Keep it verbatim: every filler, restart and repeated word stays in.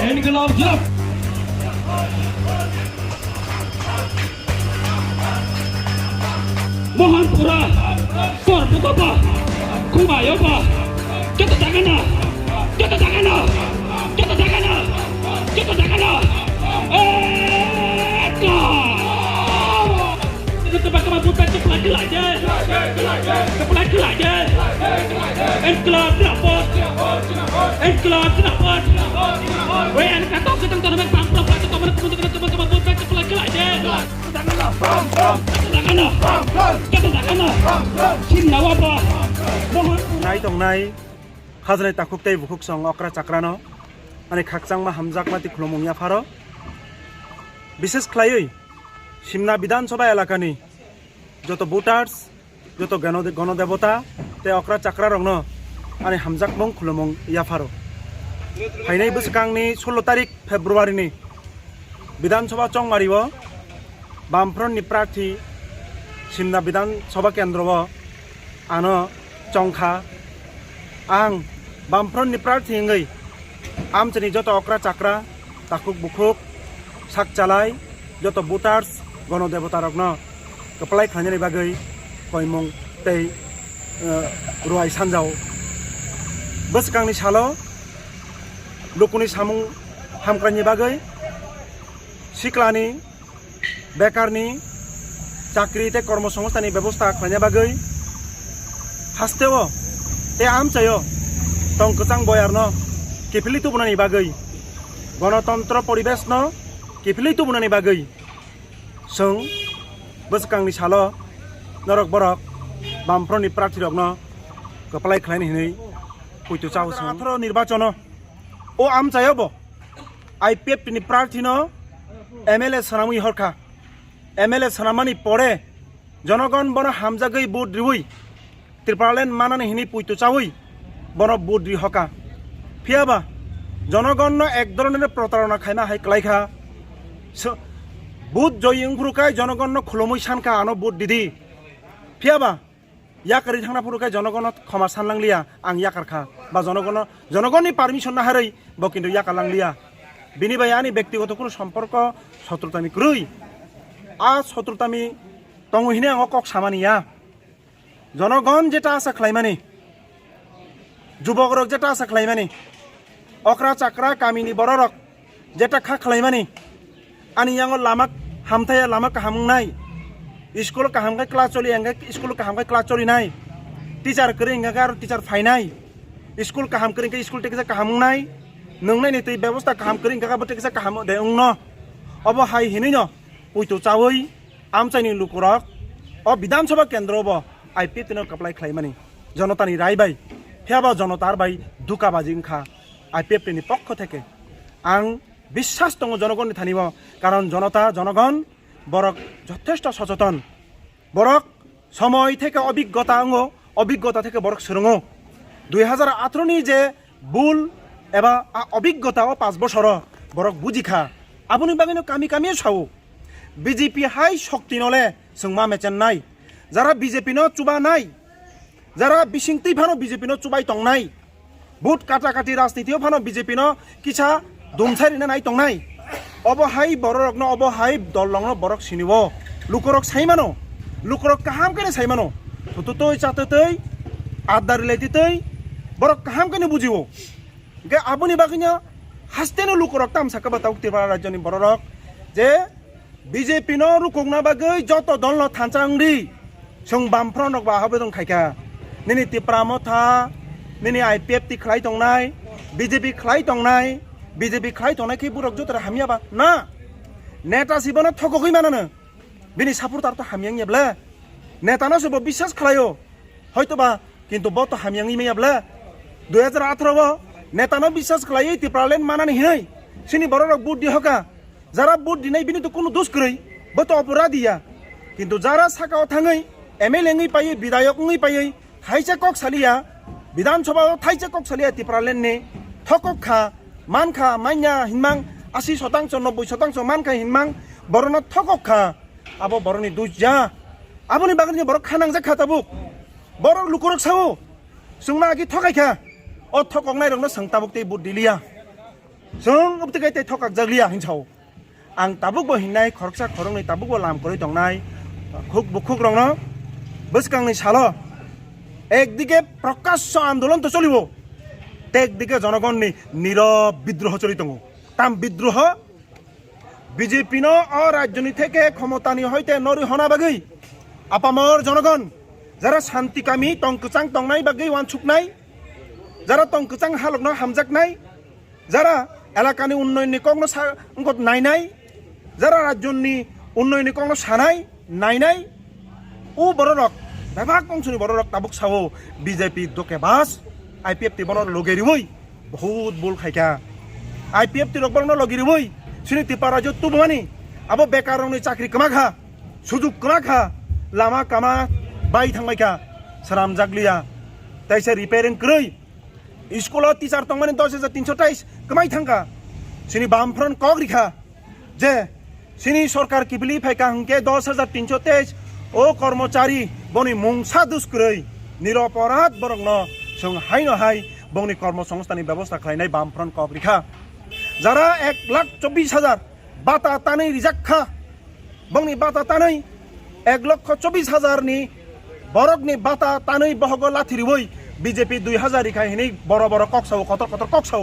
Inkılap Zindabad! Mohanpura, Korbukoba, Kumayoba, joto jagana, joto jagana, joto jagana, joto jagana, Ekta! Joto bakma buta kepala kelaje, kepala kelaje, Inkılap Zindabad, Inkılap Zindabad, Wei Anakato, Ketang Tono, Bang Bang, Bang Bang, Bang Bang, Bang Bang, Kepala Kelaje. Nai tongnai, khajani takhuk tei bukhuk song okra chakrano, ani khakchangma hamjakma tei khulumung yapharo. Bishes khlaiwi Simna Bidhan Sabha elakani joto voters, joto gano-, gonodebota tei okra chakrarokno ani hamjakmung khulumung yapharo. Phainai bwswkangni sullo tarik February ni Bidhan Sabha Chongmario Bamfront ni prarthi Simna Bidhan Sabha Kendro o ano chongkha. Ang Bamfront ni prarthi wngwi amchini joto okra chakra, takhuk bukhuk, sak chalai, joto voters, gono debota rokno kwplai khlainani bagwi koimung tei, eh, ruai sanjao. Bwskangni salo lukuni samung hamkraini bagwi, siklani, bekarni, chakri tei kormo songstani bebosta khlaina bagwi hasteo tei amchaio tong kwchang boyarno kiphilwi tubunani bagwi, gonotontro poribeshno kiphilwi tubunani bagwi chwng bwskangni salo norok borok Bamfront ni prarthi rokno kwplai khlaini hinwi poito chao chwng. Atharo nirbachono o amchaio bo I P F T ni prarthino M L A swnamwi horkha. M L A swnamani pore jonogon bono hamjagwi vote riwi Tipraland manani hini puito chawi bono vote ri hoka. Phiyaba jonogonno ek dhoronor protarona khaima hai klaikha. So, vote joyi wngphuru kai jonogonno khulumwi sankha ano vote didi. Phiyaba yakarwi thangna phuru khe jonogono khoma sanlangliya, ang yakarkha. Ba jonogono, jonogonni permission naharwi bo kintu yakarlangliya. Bini bai ani bektigoto kunu somporko sotrutami kwrwi. A sotrutami tongo hini ang o kok samani ya. Jonogon jeta asa khlaimani, jubokrok jeta asa khlaimani, okra chakra kamini bororok jeta kha khlaimani, ani yango lama hamthaya, lama kaham wngnai, school kaham khe class choli hwnkhe school kaham khe class cholinai, teacher kwrwi hwnkhe aro teacher phainai, school kaham kwrwi hwnkhe school tekisa kaham wngnai, nwngnai ni twi bebosta kaham kwrwi hwnkhe abo tekisa kaham de wngno. Obo hai hinwi no puitu chawi amchaini lukurok o Bidhan Sabha kendro bo I P F T no kwplai khlaimani jonotani rai bai, phiyaba jonotar bai dukabaji wngkha I P F T ni pokho theke. Ang biswas tongo jonogonni thani o, karon jonota, jonogon borok jothesto sochoton, borok somoi theke obiggota wngo, obiggota theke borok swrwngo. Dui hazar atharo ni je bul eba a obiggota o panch bosoro borok bujikha. Aboni bagwino kami kami sao. B J P hai shokti nole chwngma mechennai. Jara B J P no chubanai, jara bisingtwi phano B J P no chubai tongnai, vote kata kati rajniti o phano B J P no kisa dumsai rina nai tongnai. Obo hai bororokno, obo hai dol rokno borok sini o. Lukurok sai mano, lukurok kaham khe sai mano. Thututwi chatutwi adda rilaititwi borok kaham khe buji o. Hwnkhe aboni bagwino hasteno lukurok tamsa khe ba tabuk Tripura rajyoni bororok je B J P no rukukna bagwi joto dolno thansa wngdi. Chwng Bamfront rok ba habai tong khaikha. Nini Tipra Motha, nini I P F T khlai tongnai, B J P khlai tongnai, B J P khlai tongnai khe borok joto hamya ba na. Neta si bono thokogwi manano. Bini supporter to hamya wngya ble. Neta no se bo biswas khlaio. Hoito ba, kintu bo to hamya wngwi manya ble. Dui hazar atharo o neta no biswas khlaiwi Tipraland manani hinwi sini bororok vote di hoka. Jara vote dinai bini to kunu dos kwrwi, bo to oporadi ya. Kintu jara saka o thangwi M L A wngwi paiwi, bidayok wngwi paiwi, haisa kok saliya, Bidhan Sabha o thaisa kok saliya Tipraland ni thokok kha, man kha, manya hinmang, asi shotangso, nobboi shotangso man kha hinmang, borokno thokok kha, abo borokni dusya. Aboni bagwi borok kha nangjak kha tabuk. Borok lukurok sao, chwngno agi thokai kha. O thokoknai rokno chwng tabuk tei vote diliya. Chwng obtwi kai tei thokak jak liya hin sao. Ang tabuk bo hinnai khoroksa khoroknwi tabuk bo lam kwrwi tongnai khuk bukhuk rokno bwskangni salo ekdike prokasho andolon to cholibo, tekdike jonogonni nirab bidroho choli tongo. Tam bidroho? B J P no o rajyoni theke khomotani hoite norwi hona bagwi apamor jonogon, jara shanti kami tong kwchang tongnai bagwi wansuknai, jara tong kwchang halokno hamjaknai, jara elakani unnayonni kokno sa-, wngkot nainai, jara rajyonni unnayonni kokno sanai, nainai, o bororok, bebak bongsoni bororok tabuk sao B J P dokebas, I P F T bono loge riwi, bahut bul khaikha. I P F T rok borokno logi riwi, chini Tipra rajyo tubumani, abo bekar rokni chakri kwma kha, sujuk kwma kha, lama kama bai thangbai kha, sram jakliya, taisa repairing kwrwi, school o teacher tongmani dos hajar tinso teis kwmai thangkha. Chini Bamfront kok rikha je chini sorkar kibili phaikha hwnkhe dos hajar tinso teis o kormochari boni mungsa dus kwrwi niroporad borokno chwng haino hai bongni kormosongsthanni bebosta khlainai Bamfront kok rikha. Jara ek lakh chobbish hajar bata tanwi rijak kha, bongni bata tanwi ek lokho chobbish hajar ni borokni bata tanwi bohogo lathi riwi B J P dui hajar rikha hinwi boro boro kok sao, kotor kotor kok sao.